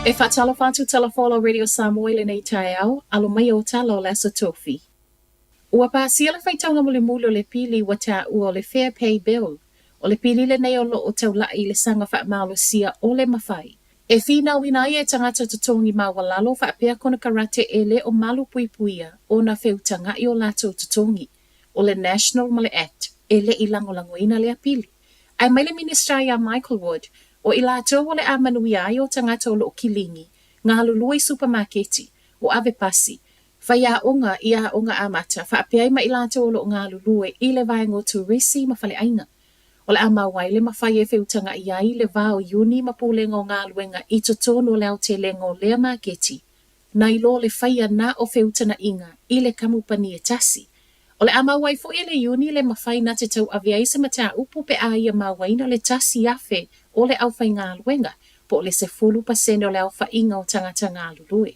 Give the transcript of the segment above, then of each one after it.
E faatalofa atu Tala Folau Radio Samoa i lenei taeao, alo mai o tala o le Aso Tofi. Ua pasia le faitauga mulimuli o le pili ua taua o le Fair Pay Bill. O le pili lenei o lo o taulaʻi i le saga faamalosia o le mafai e finauina ai e tagata totogi maualalo faapea konekarate e le o malupuipuia ona feutagaʻi o latou totogi o le National ma le Act e le i lagolagoina lea pili. Ae mai le Minisita iā Michael Wood, o i latou o le a manuia ai o tagata o lo o kiligi, galulue i supamaketi, o ave pasi, Faiaoga i aoga amata faapea ai ma i latou o lo o galulue i le vaega o turisi ma faleaiga. O le a mau ai le mafai e feutagaʻi ai le va o iuni ma pulega o galuega i totonu o le aotelega o lea maketi nai lo le faia na o feutanaʻiga i le kamupani e tasi. O le a mau ai foi e le iuni le mafai na te tauave ai se mataupu pe a ia mauaina le 1,000 o le aufaigaluega po o le 10% o le aofaiga o tagata galulue.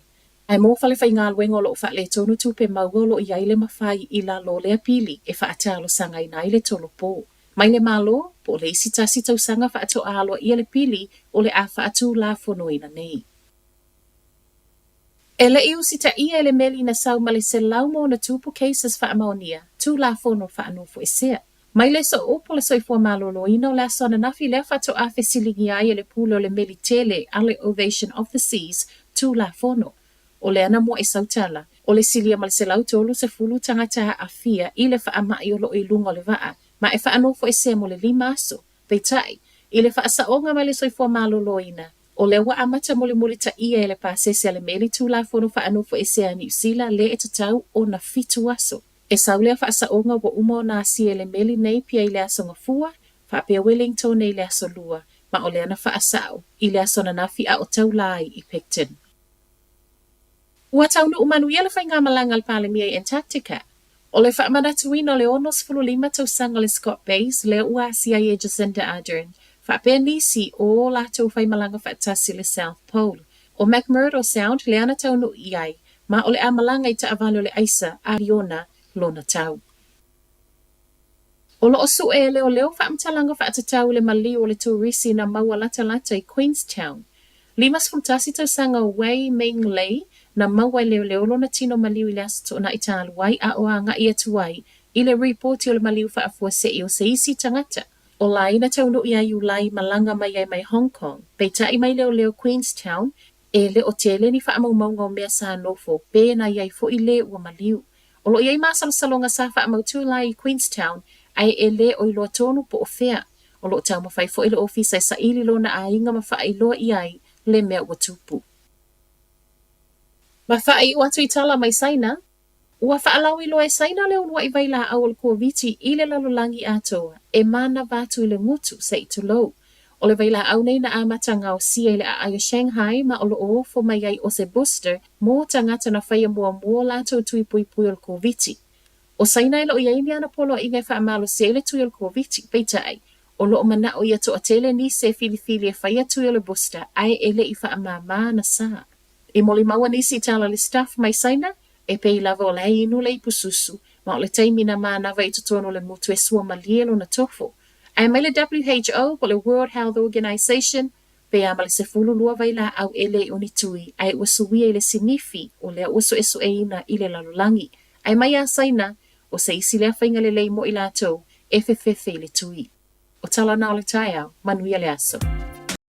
Ae mo falefaigaluega o lo o faaletonu tupe maua o lo o i ai le mafai i lalo o lea pili e faatalosagaina ai le tolopo mai le Malo po o le isi tasi tausaga faatoa aloaia le pili o le a faatulafonoina nei. E le i usitaia e le meli na sau ma le 100+ cases faamaonia Tulafono Faanofoesea. Mai le sooupu o le soifua maloloina o le aso ananafi lea faatoa fesiligia ai e le pule o le meli tele a le Ovation of the Seas Tulafono o lea na muaʻi sautala o le silia ma le 130 tagata aafia i le faamai o lo o i luga o le vaa ma e faanofoesea mo le lima aso. Peitai, i le faasaoga mai le soifua maloloina, o lea ua amata mulimulitaia e le pasese a le meli Tulafono Faanofoesea a Niu Sila lea e tatau ona fitu aso. E sau lea faasaoga ua uma ona asia e le meli nei pia i le Aso Gafua, faapea Wellingtone i le Aso Lua, ma o lea na faasao i le aso ananafi a o taula ai i Picton. Ua taunuu manuia le faigamalaga a le Palemia i Antarctica. O le faamanatuina o le 65 tausaga o le Scott Base lea ua asia ai e Jacinda Ardern, faapea nisi o o latou faimalaga faatasi i le South Pole. O McMurdo Sound lea na taunuu i ai, ma o le a malaga i taavale o le aisa a liona lona tau. O lo o sue e leoleo faamatalaga faatatau i le maliu o le turisi na maua latalata i Queenstown. 51 tausaga o Wei Ming Lei na maua e leoleo lona tino maliu i le Aso Toonai talu ai a o agaʻi atu ai i le ripoti o le maliu faafuasei o se isi tagata o Lai na taunuu ia Iulai malaga mai ai mai Hong Kong, peitai mai leoleo Queenstown E le o tele ni faamaumauga o mea sa nofo, pe na i ai foi lē ua maliu. O lo o i ai masalosaloga sa faamautū Lai i Queenstown, ae e le o iloa tonu po o fea. O lo o taumafai foi le ofisa e saili lona aiga ma faailoa i ai le mea ua tupu. Ma faaiu atu i tala mai Saina, Ua faalauiloa e Saina le uluaʻi vailaau o le Koviti i le lalolagi atoa e manava atu i le gutu, se i tulou. O le vailaau nei na amata gaosia i le aai o Shanghai ma o lo o ofo mai ai o se booster mo tagata na faia muamua o latou tui puipui o le Koviti. O Saina e le o i ai ni ana poloaiga e faamalosi ai le tui o le Koviti, peitai, o lo o manaʻo ia toatele nisi e filifili e faia tui o le booster ae e le i faamāmā na sa. I molimau nisi i tala le stuff mai Saina, e pei lava o la e inu le ipu susu, ma o le taimi na manava i totonu o le motu e sua malie lona tofo. Ae mai le WHO po o le World Health Organization, pe a ma le 12 vailaau e le o ni tui, ae ua suia i le sinifi o lea ua suesueina i le lalolagi. Ae mai a Saina, o se isi lea faiga lelei mo i latou e fefefe i le tui. O tala na o le taeao, manuia le aso.